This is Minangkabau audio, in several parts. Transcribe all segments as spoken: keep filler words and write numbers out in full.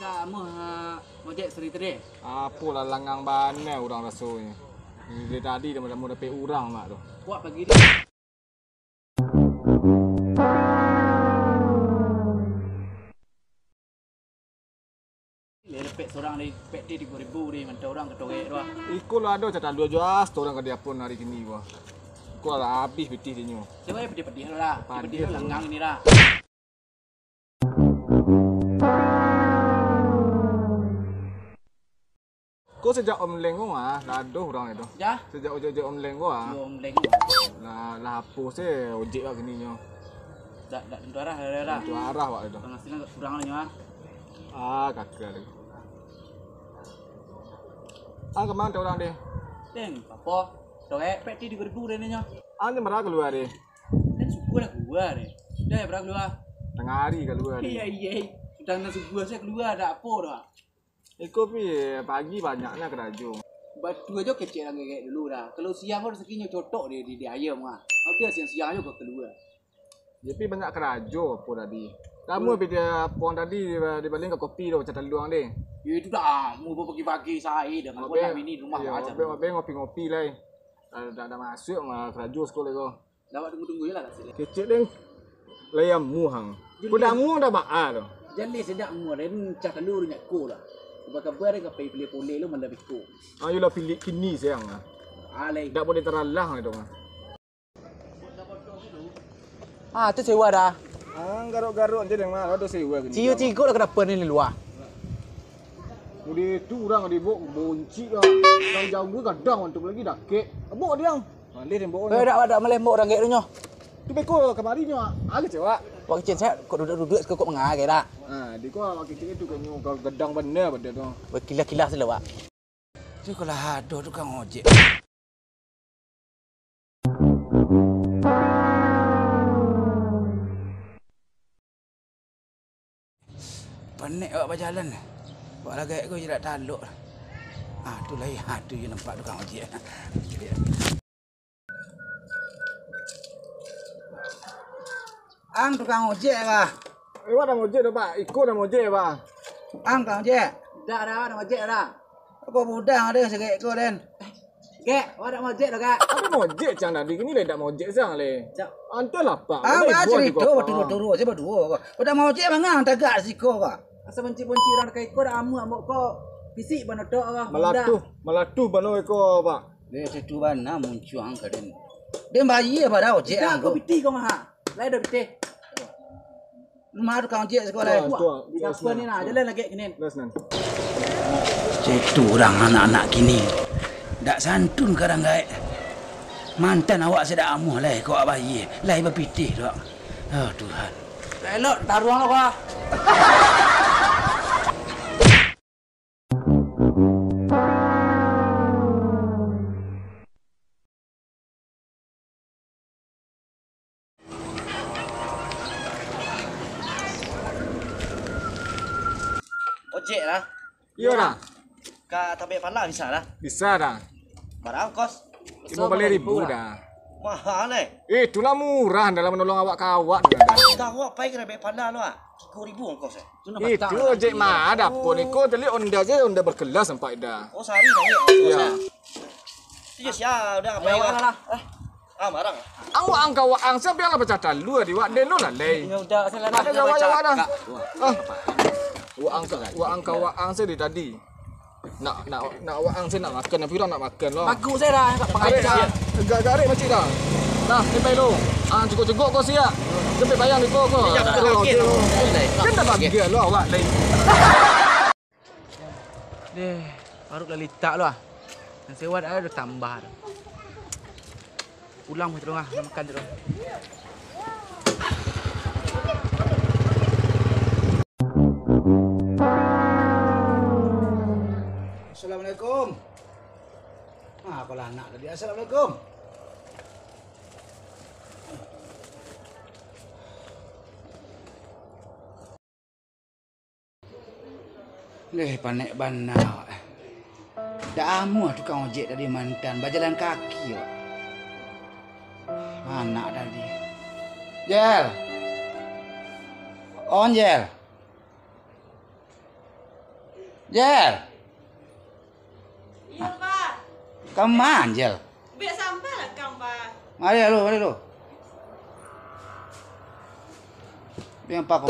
Amuah, ah, ojek sari tadi. Apolah langang bana urang rasonyo. Dari tadi dah mau dapek urang mak tu. Kuat pagi ni. Lepek surang di pek ti tigo ribu di mantau urang katorek tu ah. Iko lah ado catalua jo ah, stok urang ka diapun hari kini ko. Iko lah abih pitih dinyo. Cubo pitih-pitih lah. Pitih-pitih lah langang ni lah. Ko sajak online ko ah, lah ado urang itu. Jah? Sajak ojek-ojek online ko ah. Yo, online ko. Lah, lah apo se ojek lah kini nyo. Dak, dak tentu arah, arah, arah. Tentu arah wak itu. Penghasilan agak kurang lah nyo ah. Ah, kakak lagi. Ah, kemana tu orang deh? Deng, apo? Torek, pek ti tigo ribu deh nyo. Ah, ni marah keluar deh. Kan subuah lah keluar, eh. Dah, ya, berang keluar. Tangah hari keluar. Iya, iya. Sudah nak subuah saya keluar, tak apa dah. Iko pi pagi banyaknyo karajo. Batu ajo kecek lah ngegek dulu dah. Kalau siang ko rezekinyo cotok di, di, di ayam ah. Tapi siang-siang ajo kau keluar. Tapi banyak karajo apo tadi. Kamu pi dia puang tadi di, di baling ka kopi tu, cak taluang deh. Ya itu dah, mau pagi-pagi saya dengan kau nak mini di rumah aja. Abang, abang ngopi-ngopi lah. Dah, dah, dah masuk mah karajo sekolah ko. Dah awak tunggu-tunggu je lah kat sini. Kecek deng. Layam muhang. Kuda muhang dah baa tu. Jaleh sedak muhang, dan cah telur nyak ko lah. Kabar-kabar dia kapai pilih poleh lu mandam iko. Ayolah pilih kini sayang lah. Alai. Dak boleh teralang itu mah. Ah, tu sewa dah. Ah, garuk-garuk je deng mah, ada sewa kini. Ciu cigo lah kenapa ni luar. Udah tu urang ada bok boncik lah. Urang jauh gadang untuk lagi dakek. Bok dia. Malih tembok. Eh, dak, dak malembok urang gek tu nyo. Tu beko kamari nyo, ah, kecek, Wak. Wak kecek, saya kok duduk-duduk, kok mangagai dak? Ah, di ko awak kecek tu kan nyo, kalau gadang bana badan tu. Bakilah-kilah sila, Wak. Tu kalau ado tukang ojek. Panek awak bajalan. Awak lagak ko je dak talok. Ah, tu lai. Ah, tu je nampak tukang ojek. Ang tukang ojek, bah. Eh, wak dah ojek tu, Pak. Iko dah ojek, bah. Ang tukang ojek. Dah, dah, dah ojek dah. Apo budang ado sagek ko, Den? Gek, wak dak mojek doh, Gek? Apo mojek cang tadi? Kini lai dak mojek sang lai. Cak. Antahlah, Pak. Ah, lai buah carito juga, Pak. Baturu-turu aja baduo, Pak. Wak dak mojek mangang tagak siko, Pak. Asa banci-banci urang dekat iko dak amuah, Mbok, ko. Fisik bana tok, Pak. Malatuh, malatuh bana iko, Pak. Deh, situ bana muncuang ka den. Den bayia pada ojek. Dah, angko. Ko pitih ko mah. Lai dah pitih. Rumah tukang ojek sekolah. Tuan, tuan, siapa ni nah? Jalan lagi kini. Situ urang anak-anak kini. Dak santun kadang gaek. Mantan awak sadak amuah lai kok abayie. Lai bapitih tu. Oh, Tuhan. Elok, taruang lo, Pak. Ojek lah. Iyo dah. Ka Tabek Pala bisa dah. Bisa dah. Bara ongkos? Limo baleh ribu dah. Mahal eh. Eh, itulah murah dalam menolong awak ka awak tu dah. Dah awak pai ka Tabek Pala lo ah. Tigo ribu ongkos eh. Itu ojek mah ada pun iko tadi onda je, onda berkelas nampak dah. Oh, sehari naik. Iya. Iya, siap dah apa ya? Lah. Ah, marang. Ang waang ka waang, sampai lah pacah talua di wak den lo lah, lei. Ada jawab-jawab dah. Ah. Waang ka, waang ka waang saya dari tadi. Nak, nak, nak waang saya nak makan, tapi urang nak makan lo. Bagus saya dah, tak pengajar. Agak garik macam dah. Nah, sampai lo. Ah, cukup-cukup kau siap. Sampai bayang di kau kau. Kan dah bagian lo awak, lei. Deh, paruik lah litak lo ah. Nan sewa dak ado, tambah dah. Pulang mah, nak makan tu. Assalamualaikum. Ah, apalah anak tadi. Assalamualaikum. Leh, panek bana awak. Dak amuah tukang ojek tadi mantan, bajalan kaki awak. Anak tadi. Jel. On, Jel. Jel. Iyo, Pak. Kama, Jel? Bek sampah lah, Kang, Pak. Mari lu, mari lu. Bek sampah kau.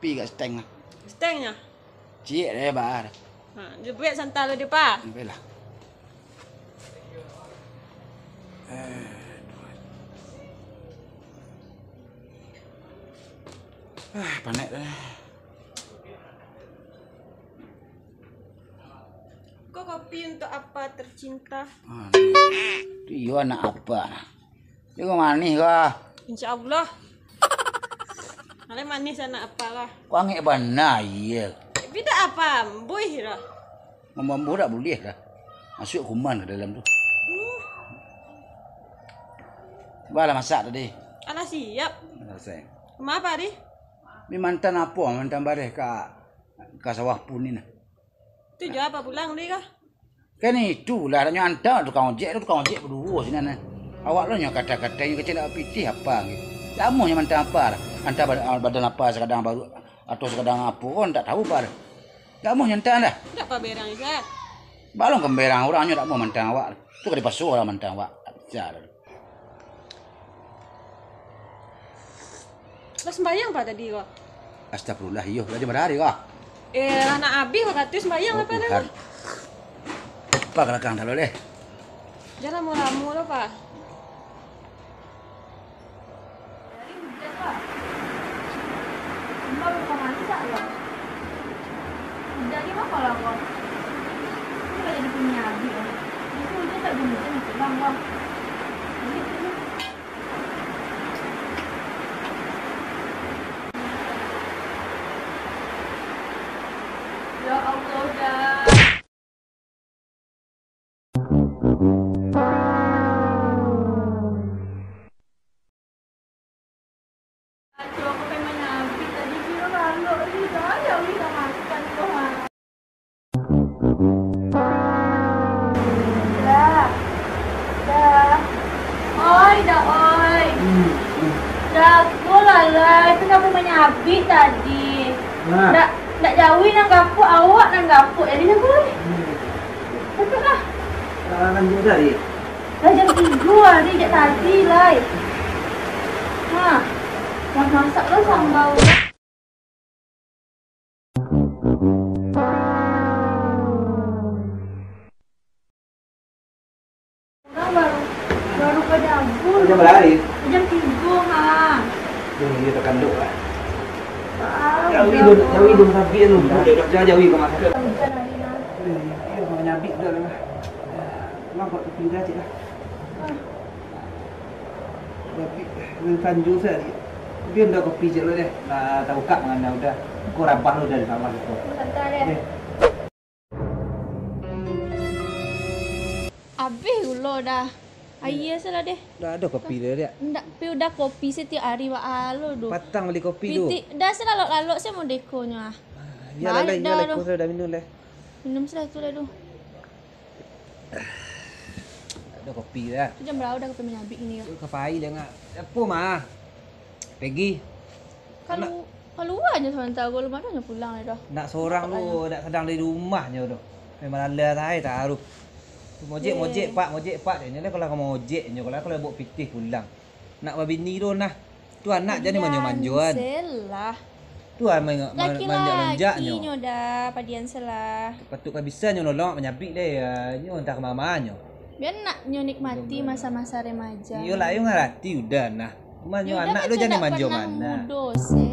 Pi gak steng lah. Stengnyo? Ciek deh, Bar. Ha, jebuek santa lu di, Pak. Baiklah. Eh, ah, panek deh. Kok kopi untuk apa tercinta? Ah, iyo anak apa? Dia kok manih kah? Insya Allah. Alai manih sanak apa lah. Kok angek bana, iya. Tapi tak apa, buih lah. Mamambuh tak boleh lah. Masuk kuman ke dalam tu. Hmm. Balah masak tadi. Alah siap. Selesai. Kenapa, Di? Ni mantan apa? Mantan bareh ka, ka sawah pun ni nah. Tu jo apa pulang tadi kah? Kan itulah, nak nyo anta tukang ojek tu, tukang ojek baduo sinan. Awak lo nyo kata-kata nyo kecil nak pitih apa gitu. Lamonyo mantang apa lah. Anta bad-, badan apa sakadang baru atau sakadang apo ko ndak tahu apa dah. Lamonyo anta dah. Ndak paberang juga. Balong kemberang urang nyo dak mau mantang awak. Tu ka dipaso lah mantang awak. Jar. Lah sembayang apa tadi ko? Astagfirullah, iyo, lah jam bara ko? Eh, lah nak abih wakatu sembayang. Oh, apa dah? Tuhan. Apa ka lakang talo leh? Jan lamo-lamo lo, Pak. Dari hujan, Pak. Sambal luka masak, Pak. Hujan ni apa lah, Pak? Ini lah jadi punya abih, Pak. Itu hujan tak hujan, hujan pulang, Pak. Ya Allah, dah. Aduh, aku pengen manyabik tadi, kiro lalok tadi, dah, ya Allah, dah makan tu, ha. Dah. Dah. Oi, dah, oi. Jago lah, lah. Itu nak manyabik tadi. Nah. Ndak, ndak jawi nan gapuak, awak nan gapuak. Jadi jago, oi. Hmm. Betul lah. Lah, lanjut tadi. Lah jam tigo hari jak tadi, lai. Ha. Lah masak lo sambal. Urang baru, baru ka dapur. Jam bara hari? Jam tigo, ha. Jam tigo takanduk lah. Tahu. Jawi dong, jawi dong tapi anu. Jawi ka masak. Hujan hari nah. Eh, iyo, manyabik dah lah. Nampak tu pindah cik lah. Ah. Tapi, eh, tanjung saja. Tapi ndak kopi je lo deh. Nah, tabuka mangana udah. Ko rabah lo dari sawah ko. Santai deh. Eh. Abih gulo dah. Aia salah deh. Dah ado kopi dah, Diak? Ndak, pi udah kopi setiap hari, baa lo doh. Patang bali kopi tu. Pitik, dah salalok-lalok se modeko nyo ah. Ah, iyo lah, balik iyo dah lah, tu. Ko sudah minum lah. Minum salah tu lah tu. Ado kopi dah. Tu jam bara dah kopi manyabik kini ko? Tu ka pai lah ngak. Apo mah? Pegi. Kalu-, kalua nyo sabanta ko, lun ado nyo pulang lai doh. Nak sorang tu, nak sadang di rumah nyo tu. Memang lala sae taruh. Mojek, mojek, Pak, mojek, Pak. Nyo lah kalau ka mojek nyo, kalau, kalau bawa pitih pulang. Nak babini tu nah. Tu anak jadi manjo-manjoan. Padian selah. Tu ah, ma-, ma-, manjak-manjak nyo. Laki-laki nyo dah, padian selah. Patut ka bisa nyo nolong manyabik deh, ah, nyo antah ka mama nyo. Bia nak nyo nikmati masa-masa remaja. Iyo lah, ayo ngarati udah nah. Cuma nyo anak tu jadi manjo mano. Mudo se.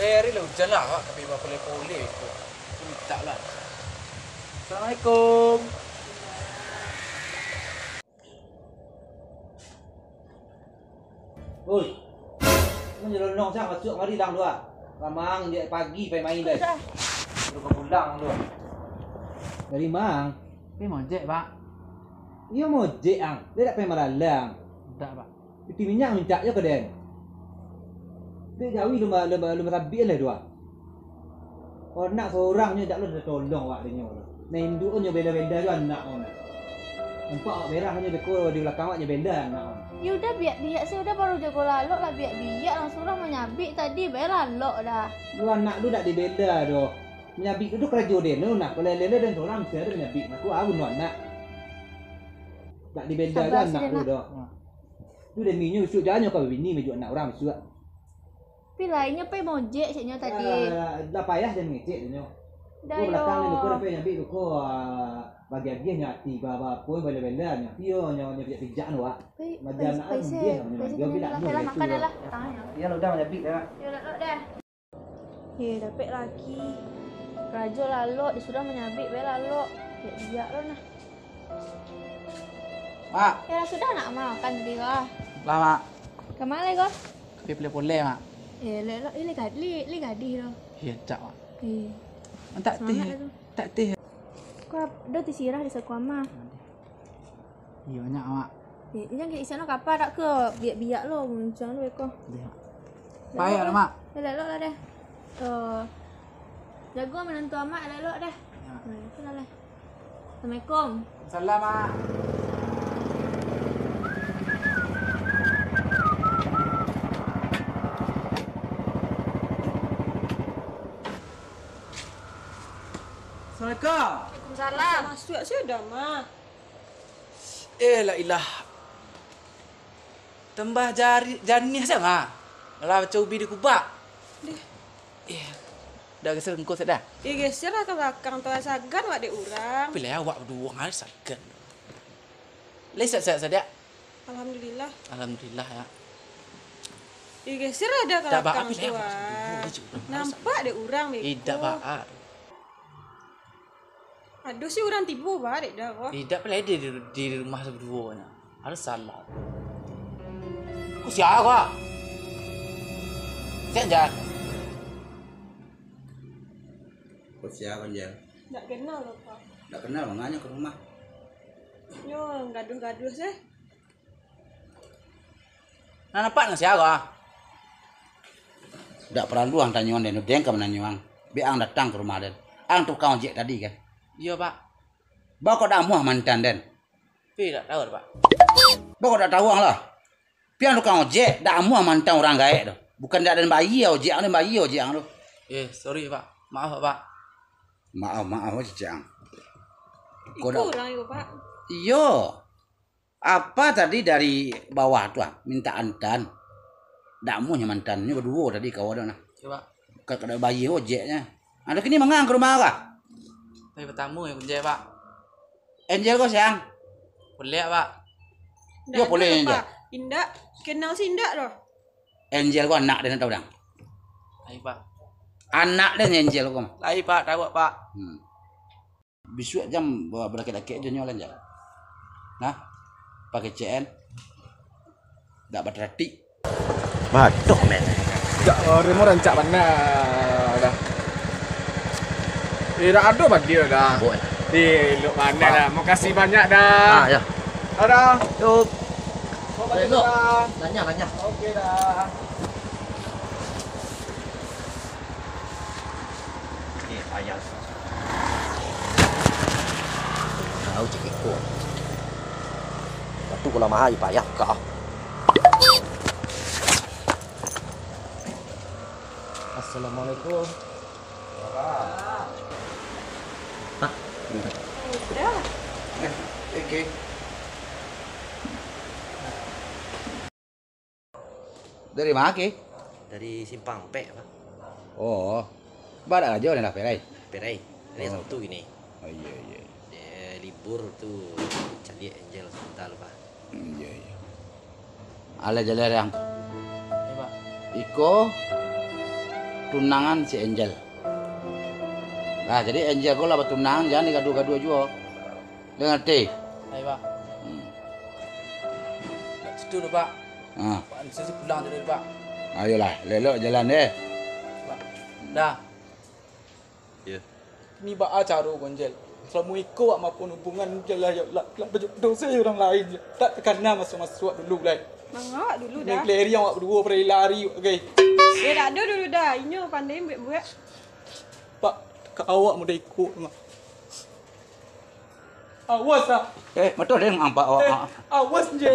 Eh, ari lah ujan lah, awak tapi bapoleh-poleh tu. Mintak lah. Assalamualaikum. Oi. Kau nyelonong siang masuk mari dang dua. Lamang je pagi pai main dai. Sudah. Sudah pulang tu. Dari mang? Pai mojek, Pak. Iyo mojek ang. Dia dak pai malalang. Tak, Pak. Piti minyak mintak jo ka den. Dek jawi lumba, lumba, lumba sabik lah tu ah. Anak sorang nyo jak lo dah tolong awak dinyo tu. Nah, induak nyo bela-bela jo anak tu nah. Nampak awak berah nyo beko di balakang awak nyo bela anak tu. Ya udah, biak-biak se udah, baru jago lalok lah, biak-biak langsung lah manyabik tadi, bae lalok dah. Lu anak tu dak dibela doh. Manyabik tu, tu karajo den tu nah. Kalau lele den sorang mesti ado manyabik. Aku ah bunuh anak. Dak dibela jo anak tu doh. Tu demi nyo bisuak janyo ka babini majuak anak urang bisuak. Tapi lain nyo pai mojek cek nyo tadi. Ah, lah payah jan ngecek nyo. Dah. Ko balakang ni ko pai nyabik ko, ah, bagi-agiah nyo ati ba, ba apo bela-bela nyo. Pio nyo, nyo pijak-pijak tu ah. Pai, pai, pai se, pai se, makan dah lah. Iyo lah udah nyabik dah. Iyo lah, lah dah. Eh, dapek laki. Karajo lalok, disuruah manyabik bae lalok. Biak-biak lo nah. Mak. Eh, lah sudah nak makan tadi kah? Lah, Mak. Ka ma lai kau? Ka pai pole-pole, Mak. Eh, lek, lek, eh, lek gadih, lek gadih lo. Iyo, cak, Mak. Eh. Antak teh. Semangat lah tu. Tak teh. Kau ado teh sirah di saku ama. Iyo, banyak, Mak. Eh, inyo kek isano kapa dak ke? Biak-biak lo, muncang lo eko. Iyo. Payah lah, Mak. Elok-elok lah deh. Eh, jago minantu amak, elok-elok deh. Iyo. Nah, itu lah, leh. Assalamualaikum. Salam, Mak. Assalamualaikum. Waalaikumsalam. Masuak sudah, mah. Eh, la ilah. Tambah jari, janiah sajo, mah. Lah macam ubi di kubak. Deh. Eh, dah geser engko sajo dah. Eh, geser lah ka balakang tu, sagan awak dek urang. Pilih awak baduo, ngalih sagan. Lai sehat-sehat sajo? Alhamdulillah. Alhamdulillah, ya. Eh, geser lah dah ka balakang tu, ah. Nampak dek urang beko. Indak baa. Aduh, si urang tibo ba dek dah ko. Indak, pilih di, di, di rumah sabaduonyo. Ado salah. Ko sia ko? Sia jan. Ko sia ko, Jal? Ndak kenal lo, Pak. Ndak kenal, manganyo ka rumah. Nyo gaduah-gaduah se. Nah, nampak nan sia ko, ah? Dak paralu ang tanyoan den, den ka mananyo ang. Bek ang datang ka rumah den. Ang tukang ojek tadi kan? Iyo, Pak. Baa kok dak amuah mantan den? Pi dak tahu, Pak. Baa kok dak tahu ang lah? Pi ang tukang ojek, dak amuah mantan urang gaek tu. Bukan dak den bayia ojek ang, den bayia ojek ang tu. Eh, sorry, Pak. Maaf, Pak. Maaf, maaf ojek ang. Iko urang iko, Pak. Iyo. Apa tadi dari bawah tu ah, minta antan? Dak amuah nyo mantan, nyo baduo tadi kawan tu nah. Iyo, Pak. Ka-, kada bayia ojeknyo. Ado kini mangang ka rumah kah? Hari pertamo nyo kunjai, Pak. Angel ko siang? Pulek, Pak. Yo, pulek Angel. Indak, kenal si indak doh. Angel ko anak den tau dang? Lai, Pak. Anak den Angel ko. Lai, Pak, tahu, Pak. Hmm. Bisuak jan ba-, badakek-dakek jo nyo lah, Jal. Nah, pakai C N. Dak bataratik. Batok, men. Dak, rumah rancak bana dah. Eh, dak ado badia dah. Buat. Eh, luk bana dah. Makasih banyak dah. Ah, ya. Dadah. Yo. Nanya, nanya. Oke dah. Eh, payah. Tahu cik iko. Batu kalau mahal, payah kah? Assalamualaikum. Pak, bentar. Eh, oke. Dari ma, Ki? Dari Simpang Ampek, Pak. Oh. Ba dak karajo, dah perai? Perai. Hari Sabtu kini. Oh, iyo, iyo, iyo. Eh, libur tu, caliak Angel sabanta, Pak. Hmm, iyo, iyo. Alah, jaleh, Yang. Iyo, Pak. Iko tunangan si Angel. Nah, jadi Angel ko lah batunangan, jan digaduah-gaduah juo. Lah ngarati? Lai, Pak. Hmm. Dak situ tu, Pak. Ah. Pak, saya pulang dulu, Pak. Ayolah, elok-elok jalan, eh. Pak. Dah. Yo. Ni baa caro ko, Angel? Salamo iko awak maafkan hubungan, jalah yo lah, lah bajodoh se jo urang lain. Tak takana maso-maso awak dulu lai. Mang awak dulu Main dah. Keleri awak baduo, lari-lari awak gai. Ya tak ado dulu dah. Inyo pandai buek-buek. Pak, ka awak mudah iko mah. Awas ah. Eh, betul deh nampak awak. Eh, Ah. awas je.